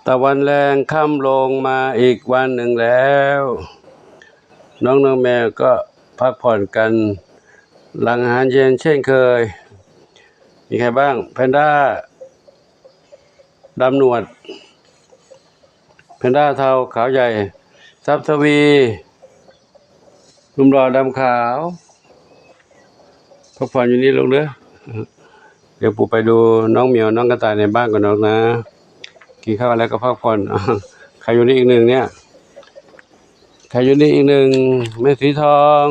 ຕາວັນແລງຄ່ຳລົງມາອີກວັນໜຶ່ງແລ້ວ. ນ້ອງໆແມວກໍພັກຜ່ອນກັນຫຼັງອາຫານເຢັນເຊັ່ນເຄີຍ. ມີໃຄບ້າງ? ແພນດ້າດຳໜວດ, ແພນດ້າເທົາຂາວໃຫຍ່, ຊັບທະວີ, ໜຸ່ມຫຼໍ່ດຳຂາວ. ພັກຜ່ອນຢູ່ນີ້ລູກເດີ. ດຽວປູໄປດູນ້ອງໝຽວ ນ້ອງກະຕ່າຍໃນບ້ານກ່ອນນອກນາ. ກິນຂ້າວແລ້ວກໍພັກຜ່ອນ. ໃຄຢູ່ນີ້ອີກໜຶ່ງເນຍ, ໃຄຢູ່ນີ້ອີກໜຶ່ງ. ແມ່ສີທອງ,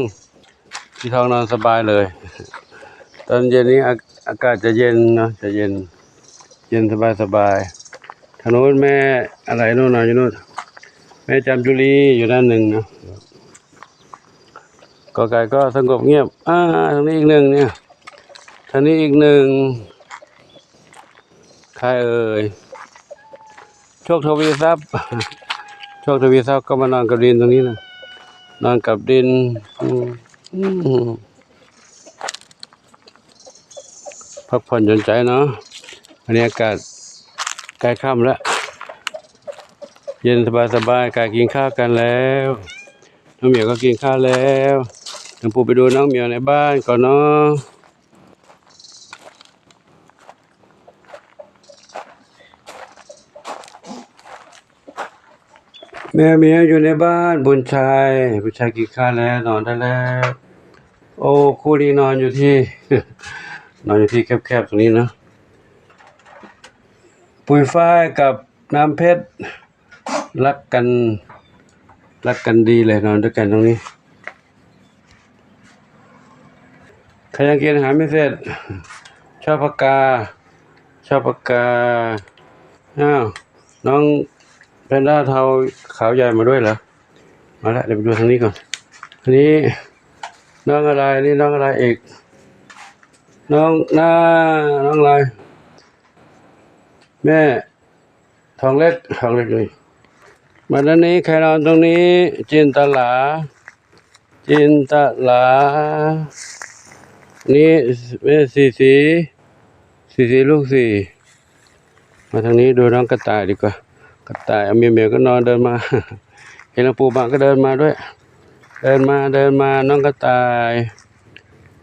ສີທອງນອນສະບາຍເລີຍ. ຕອນເຢັນນີ້ອາ ອາກາດຈະເຢັນເນາະ, ຈະເຢັນ, ເຢັນສະບາຍໆ. ທາງໂນ້ນແມ່ອາໄລໂນ້ນນອນຢູ່ໂນ້ນ, ແມ່ຈາມຈຸລີຢູ່ດ້ານໜຶ່ງເນາະ. ກອໄກ່ກໍສະຫງົບງຽບ. ອາ ທາງນີ້ອີກໜຶ່ງເນຍ, ທາງນີ້ອີກໜຶ່ງ. ໃຄເອີຍ? ໂຊກທະວີຊັບ, ໂຊກທະວີຊັບກໍມານອນກັບດິນຕົງນີ້ນະ, ນອນກັບດິນ. ອືມ ອືມ ພັກຜ່ອນຢ່ອນໃຈເນາະ. ບັນຍາກາດໃກ້ຄ່ຳແລ້ວ, ເຢັນສະບາຍໆ. ກາຍກິນຂ້າວກັນແລ້ວ, ນ້ອງໝຽວກໍກິນຂ້າວແລ້ວ. ດຽວປູໄປດູນ້ອງໝຽວໃນບ້ານກ່ອນເນາະ. ແມ່ໝຽວຢູ່ໃນບ້ານ, ບຸນໄຊ, ບຸນໄຊກິນຂ້າວແລ້ວ ນອນໄດ້ແລ້ວ. ໂອ້ ຄູ່ນີ້ນອນຢູ່ທີ່ ນອນຢູ່ທີ່ແຄບໆຕົງນີ້ເນາະ. ປຸ້ຍຝ້າຍກັບນ້ຳເພັດ ລັກກັນ, ລັກກັນດີເລີຍ, ນອນດ້ວຍກັນຕົງນີ້. ໃຄຍັງກິນອາຫານໄມ່ເສັດ? ຊອບຜັກກາ, ຊອບຜັກກາ. ອ້າວ ນ້ອງແພນດ້າເທົາຂາວໃຫຍ່ມາດ້ວຍເຫຼືອ? ມາລະ, ດຽວໄປດູທາງນີ້ກ່ອນ. ອັນນີ້ນ້ອງອາໄລ, ນີ້ນ້ອງອາໄລອີກ, ນ້ອງນາ, ນ້ອງອາໄລ. ແມ່ ທອງເລັກ, ທອງເລັກນີ້. ມາດ້ານນີ້, ໃຄນອນຕົງນີ້, ຈິນຕະຫຼາ, ຈິນຕະຫຼາ. ນີ້ແມ່ສີສີ, ສີສີລູກສີ່. ມາທາງນີ້ ດູນ້ອງກະຕ່າຍດີກວ່າ. ກະຕ່າຍ ເອົາແມວໆກໍນອນ, ເດີນມາ, ເຫັນຫຼວງປູ່ມາກໍເດີນມາດ້ວຍ. ເດີນມາ, ເດີນມາ, ນ້ອງກະຕ່າຍ.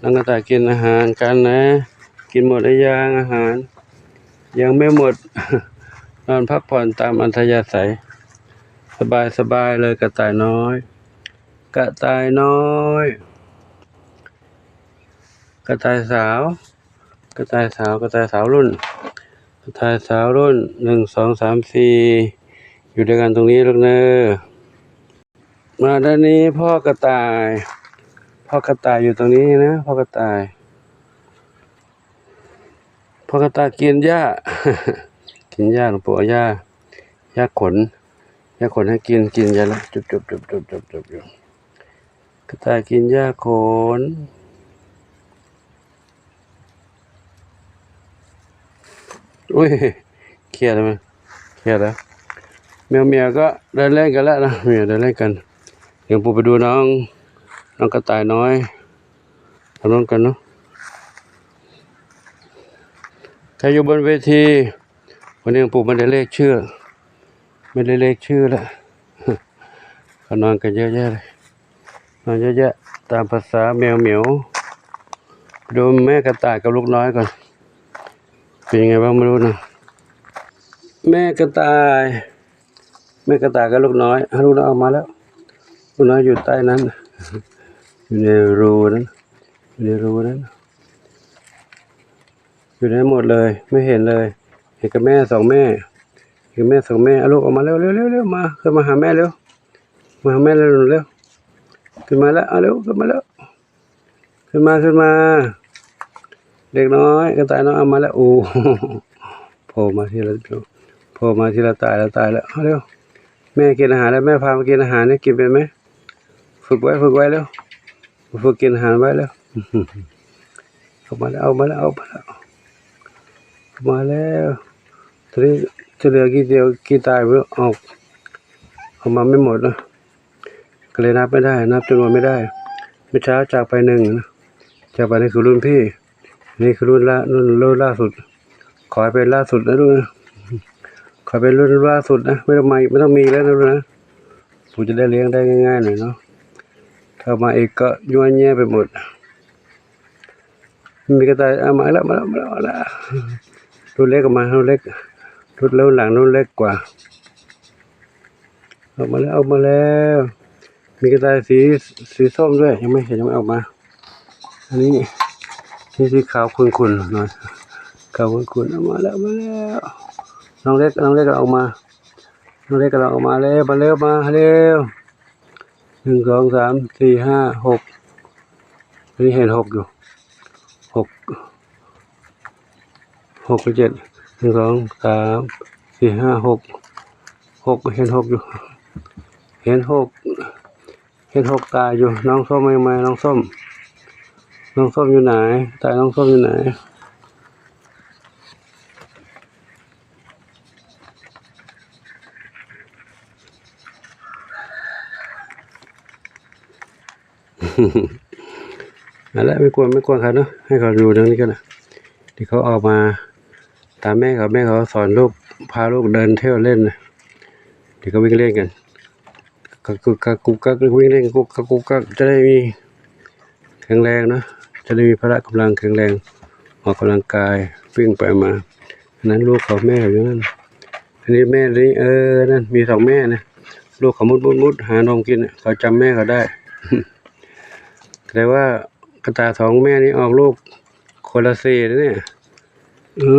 ນ້ອງກະຕ່າຍກິນອາຫານກັນນະ, ກິນໝົດຫຼືຍັງອາຫານ? ຍັງໄມ່ໝົດ. ນອນພັກຜ່ອນຕາມອັດທະຍາໄສ, ສະບາຍໆເລີຍ ກະຕ່າຍນ້ອຍ, ກະຕ່າຍນ້ອຍ. ກະຕ່າຍສາວ, ກະຕ່າຍສາວ, ກະຕ່າຍສາວລຸ້ນ, ກະຕ່າຍສາວລຸ້ນ. ໜຶ່ງ ສອງ ສາມ ສີ່ ຢູ່ດ້ວຍກັນຕົງນີ້ລູກເນີ. ມາດ້ານນີ້ ພໍ່ກະຕ່າຍ, ພໍ່ກະຕ່າຍຢູ່ຕົງນີ້ນະ, ພໍ່ກະຕ່າຍ, ພໍ່ກະຕ່າຍກິນຫຍ້າ, ກິນຫຍ້າ. ຫຼວງປູ່ເອົາຫຍ້າ, ຫຍ້າຂົນ, ຫຍ້າຂົນໃຫ້ກິນ, ກິນຫຍ້າແລ້ວ ຈຸບໆໆໆໆຢູ່. ກະຕ່າຍກິນຫຍ້າຂົນ. ອຸ້ຍ ຄຽດແລ້ວ, ຄຽດແລ້ວ. ແມວໆກໍເດີນຫຼິ້ນກັນແລ້ວນະ, ແມວເດີນຫຼິ້ນກັນ. ດຽວປູໄປດູນ້ອງ, ນ້ອງກະຕ່າຍນ້ອຍ ທຳນອງກັນເນາະ. ໃຄຢູ່ບົນເວທີ, ວັນນີ້ປູໄມ່ໄດ້ເລກຊື່, ໄມ່ໄດ້ເລກຊື່ແລ້ວ. ເຂົານອນກັນເຍອະແຍະເລີຍ, ນອນເຍອະແຍະ ຕາມພາສາແມວໝຽວ. ໄປດູແມ່ກະຕ່າຍກັບລູກນ້ອຍກ່ອນ, ເປັນຍັງໄງບ້າງບໍ່ຮູ້ນະ. ແມ່ກະຕ່າຍ, ແມ່ກະຕ່າຍກັບລູກນ້ອຍ, ລູກນ້ອຍອອກມາແລ້ວ. ລູກນ້ອຍຢູ່ໃຕ້ນັ້ນ, ຢູ່ໃນຮູນັ້ນ, ຢູ່ໃນຮູນັ້ນ. ຢູ່ໄດ້ໝົດເລີຍ, ໄມ່ເຫັນເລີຍ. ເຫັນແຕ່ແມ່ສອງແມ່, ເຫັນແມ່ສອງແມ່. ເອົາລູກອອກມາເລັວ, ເລັວໆໆ ມາ, ຂຶ້ນມາຫາແມ່ເລັວ, ມາຫາແມ່ເລັວ, ເລັວ. ຂຶ້ນມາແລ້ວ, ເອົາເລັວ, ຂຶ້ນມາແລ້ວ, ຂຶ້ນມາ, ຂຶ້ນມາ. ເດັກນ້ອຍ, ກະຕ່າຍນ້ອຍເອົາມາແລ້ວ. ໂອ້ ໂຜມາທີລະ, ໂຜມາທີລະຕາຍລະ, ຕາຍລະ. ເອົາເລັວ, ແມ່ກິນອາຫານແລ້ວ, ແມ່ພາມາກິນອາຫານ, ກິນເປັນໄໝ? ຝຶກໄວ້, ຝຶກໄວ້ເລັວ, ຝຶກກິນອາຫານໄວ້ເລັວ. ອອກມາແລ້ວ, ອອກມາແລ້ວ, ອອກມາແລ້ວ, ອອກມາແລ້ວ. ຕອນນີ້ຈະເຫຼືອກີ່ດຽວ, ກີ່ຕາຍບໍ່? ອອກ, ອອກມາໄມ່ໝົດນະ, ກໍເລີຍນັບໄມ່ໄດ້, ນັບຈຳນວນໄມ່ໄດ້. ເມື່ອເຊົ້າຈາກໄປໜຶ່ງນະ, ຈາກໄປນີ້ຄືລຸ້ນພີ່, ນີ້ຄືລຸ້ນລ່າ, ລຸ້ນ, ລຸ້ນລ່າສຸດ. ຂໍໃຫ້ເປັນລ່າສຸດນະລູກນະ, ຂໍ ເອົາເປັນລຸ້ນລ່າສຸດນະ ໄມ່ຕ້ອງມາ ໄມ່ຕ້ອງມີອີກແລ້ວນະລູກນະ. ປູຈະໄດ້ລ້ຽງໄດ້ງ່າຍໆໜ້ອຍເນາະ. ຖ້າມາອີກກໍຍົວະແຍະໄປໝົດ. ມີກະຕ່າຍ ເອົາ ມາແລ້ວ ມາແລ້ວ ມາແລ້ວ ມາແລ້ວ. ລຸ້ນເລັກອອກມາ ລຸ້ນເລັກ ລຸ້ນ ລຸ້ນຫຼັງລຸ້ນເລັກກວ່າ. ອອກມາແລ້ວ ອອກມາແລ້ວ. ມີກະຕ່າຍສີ ສີສົ້ມດ້ວຍ ຍັງໄມ່ເຫັນ ຍັງໄມ່ອອກມາ. ອັນນີ້ ນີ້ສີຂາວຂຸ່ນໆໜ້ອຍ ຂາວຂຸ່ນໆ. ເອົາ ມາແລ້ວ ມາແລ້ວ. ນ້ອງເລັກ ນ້ອງເລັກກຳລັງອອກມາ ນ້ອງເລັກກຳລັງອອກມາແລ້ວ. ມາເລັວ ມາເລັວ. ໜຶ່ງ ສອງ ສາມ ສີ່ ຫ້າ ຫົກ. ອັນນີ້ເຫັນຫົກຢູ່ ຫົກ ຫົກກັບເຈັດ. ໜຶ່ງ ສອງ ສາມ ສີ່ ຫ້າ ຫົກ ຫົກ. ເຫັນຫົກຢູ່ ເຫັນຫົກ ເຫັນຫົກຕາຢູ່. ນ້ອງສົ້ມ ມາ ມາ ນ້ອງສົ້ມ ນ້ອງສົ້ມຢູ່ໃນ? ຕາຍ ນ້ອງສົ້ມຢູ່ໃນ? ນັ້ນແຫຼະ ໄມ່ກວນ ໄມ່ກວນເຂົາເນາະ ໃຫ້ເຂົາຢູ່ທາງນີ້ກ່ອນນະ. ທີ່ເຂົາອອກມາຕາມແມ່ເຂົາ ແມ່ເຂົາສອນລູກ ພາລູກເດີນທ່ຽວເລ່ນນະ. ທີ່ເຂົາວິ່ງເລ່ນກັນ ກະກຸກກັກ ກຸກກັກ ວິ່ງເລ່ນ ກຸກກັກ ກຸກກັກ ຈະໄດ້ມີ ແຂງແຮງເນາະ ຈະໄດ້ມີພະລະກຳລັງແຂງແຮງ ອອກກຳລັງກາຍ ວິ່ງໄປມາ. ອັນນັ້ນລູກເຂົາ ແມ່ເຂົາຢູ່ນັ້ນ. ອັນນີ້ແມ່ນີ້ ເອີ ນັ້ນມີສອງແມ່ນະ. ລູກເຂົາມຸດໆໆ ຫານົມກິນ ເຂົາຈຳແມ່ເຂົາໄດ້. ແຕ່ວ່າກະຕ່າຍສອງແມ່ນີ້ອອກລູກຄົນລະສີ່ເດ້. ອື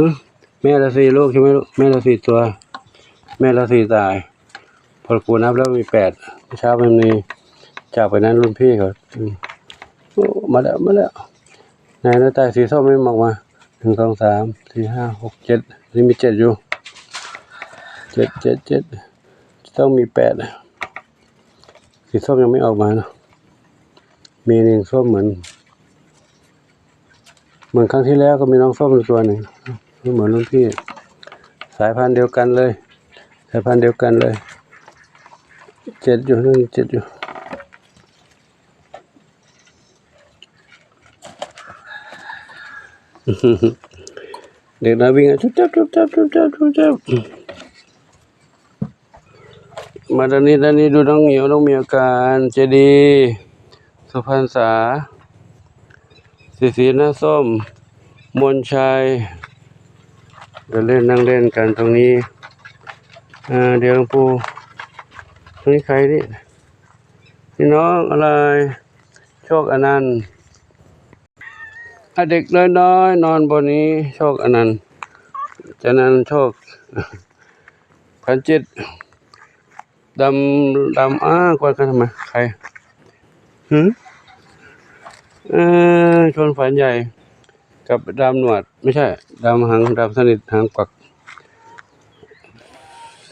ແມ່ລະສີ່ລູກໃຊ່ໄໝລູກ? ແມ່ລະສີ່ຕົວ ແມ່ລະສີ່ຕາຍ. ພໍກູນັບແລ້ວມີແປດ ເຊົ້າມັນມີ ຈາກໄປນັ້ນລຸ້ນພີ່ເຂົາ. ອື ໂອ້ ມາແລ້ວ ມາແລ້ວ. ໃນ ໃນຕາຍສີສົ້ມນີ້ອອກມາ ໜຶ່ງ ສອງ ສາມ ສີ່ ຫ້າ ຫົກ ເຈັດ. ນີ້ມີເຈັດຢູ່ ເຈັດ ເຈັດ ເຈັດ. ຕ້ອງມີແປດ. ສີສົ້ມຍັງໄມ່ອອກມາເນາະ. ມີໜຶ່ງສົ້ມເໝືອນ ເໝືອນຄັ້ງທີ່ແລ້ວກໍມີນ້ອງສົ້ມຢູ່ຕົວໜຶ່ງ ເໝືອນລຸ້ນພີ່ ສາຍພັນດຽວກັນເລີຍ ສາຍພັນດຽວກັນເລີຍ. ເຈັດຢູ່ ນັ້ນເຈັດຢູ່. ເດັກນ້ອຍວິ່ງ ຈຸບຈັບ ຈຸບຈັບ ຈຸບຈັບ ຈຸບຈັບ. ມາດ້ານນີ້ ດ້ານນີ້ ດູນ້ອງໝຽວ ນ້ອງໝຽວການ ເຈດີ ສຸພັນສາ ສີສີ ໜ້າສົ້ມ ມວນໄຊ ເດີນເລ່ນ ນັ່ງເລ່ນກັນຕົງນີ້. ເອີ ດຽວ ຫຼວງປູ່ ຕົງນີ້ໃຄນີ້? ນີ້ນ້ອງອາລາຍ ໂຊກອານັນ. ອາ ເດັກນ້ອຍໆ ນອນບ່ອນນີ້ ໂຊກອານັນ ຈະນັນໂຊກ ພັນຈິດ ດຳ ດຳ ອ້າ ກວດກັນທຳໄມ? ໃຄ? ຫື? ເອີ ຊົນຝັນໃຫຍ່ ກັບດຳໜວດ ໄມ່ໃຊ່ ດຳຫາງ ດຳສະໜິດຫາງກວັກ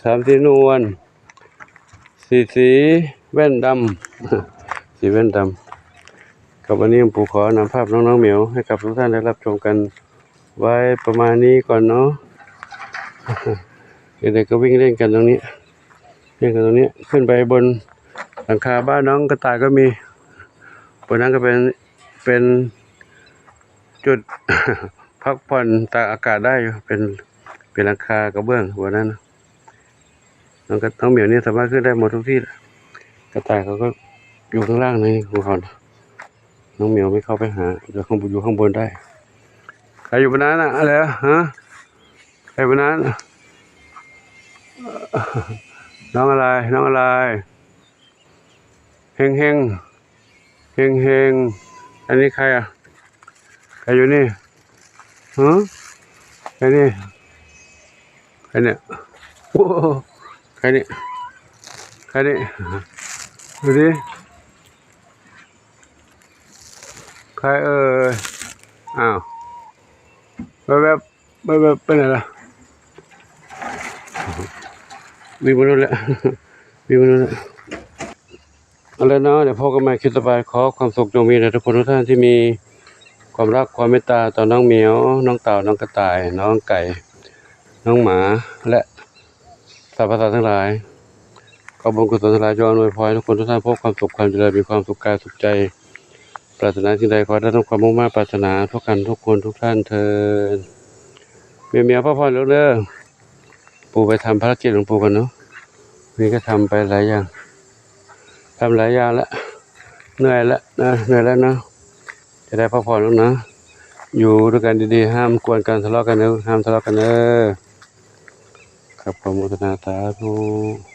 ສາມສີນວນ ສີ ສີແວ່ນດຳ ສີແວ່ນດຳ. ກັບວັນນີ້ ປູຂໍນຳພາບນ້ອງໆ ໝຽວ ໃຫ້ກັບທຸກທ່ານໄດ້ຮັບຊົມກັນໄວ້ປະມານນີ້ກ່ອນເນາະ. ເດັກໆ ກໍວິ່ງເລ່ນກັນຕົງນີ້ ວຽນກັນຕົງນີ້ ຂຶ້ນໄປບົນຫຼັງຄາບ້ານນ້ອງກະຕ່າຍກໍມີ. ບ່ອນນັ້ນກໍເປັນ ເປັນຈຸດພັກຜ່ອນຕາກອາກາດໄດ້ຢູ່ ເປັນ ເປັນຫຼັງຄາກະເບື້ອງບ່ອນນັ້ນ. ນ້ອງກະ ນ້ອງໝຽວນີ້ສາມາດຂຶ້ນໄດ້ໝົດທຸກທີ່. ກະຕ່າຍເຂົາກໍຢູ່ຂ້າງລ່າງໃນຂອງເຂົາ. ນ້ອງໝຽວໄມ່ເຂົ້າໄປຫາ ຢູ່ຂ້າງ ຢູ່ຂ້າງບົນໄດ້. ໃຄຢູ່ບ່ອນນັ້ນນະ? ອາ ແລ້ວ ຮະ? ໃຄຢູ່ບ່ອນນັ້ນ? ນ້ອງອາລາຍ ນ້ອງອາລາຍ ເຮັງໆ ເຮັງໆ. ອັນນີ້ໃຄອະ? ໃຄຢູ່ນີ້? ຫື? ໃຄນີ້? ໃຄນີ້? ໂອ້ ໃຄນີ້? ໃຄນີ້? ດູຊິ ໃຄເອີຍ? ອ້າວ ແວບໆ ໄປ ໄປ ໄປໄຫນລະ? ວິ່ງໄປໂນ່ນແລ້ວ ວິ່ງໄປໂນ່ນແລ້ວ. ເອົາລະເນາະ ດຽວພົບກັນໃໝ່ຄລິບຕໍ່ໄປ. ຂໍຄວາມສຸກຈົ່ງມີແດ່ທຸກຄົນທຸກທ່ານທີ່ມີຄວາມຮັກຄວາມເມດຕາຕໍ່ນ້ອງໝຽວ ນ້ອງເຕົ່າ ນ້ອງກະຕ່າຍ ນ້ອງໄກ່ ນ້ອງໝາ ແລະ ສັບພະສັດທັງຫຼາຍ. ຂໍບຸນກຸສົນທັງຫຼາຍຈົ່ງອຳນວຍພອນໃຫ້ທຸກຄົນທຸກທ່ານພົບຄວາມສຸກຄວາມຈະເລີນ ມີຄວາມສຸກກາຍສຸກໃຈ. ປາດຖະໜາສິ່ງໃດຂໍໄດ້ສົມຄວາມມຸ່ງມາດປາດຖະໜາທຸກທ່ານທຸກຄົນທຸກທ່ານເທີ້ນ. ໝຽວໆ ພັກຜ່ອນເດີ. ປູ່ໄປທຳພາລະກິດຂອງປູ່ກ່ອນເນາະ. ນີ້ກໍທຳໄປຫຼາຍຢ່າງ ທຳຫຼາຍຢ່າງລະ ເມື່ອຍລະນະ ເມື່ອຍແລ້ວເນາະ. ຈະໄດ້ພັກຜ່ອນລະນະ. ຢູ່ດ້ວຍກັນດີໆ ຫ້າມກວນກັນ ທະເລາະກັນເດີ ຫ້າມທະເລາະກັນເດີ. ຄັບ ຂໍອະໂມທະນາສາທຸ.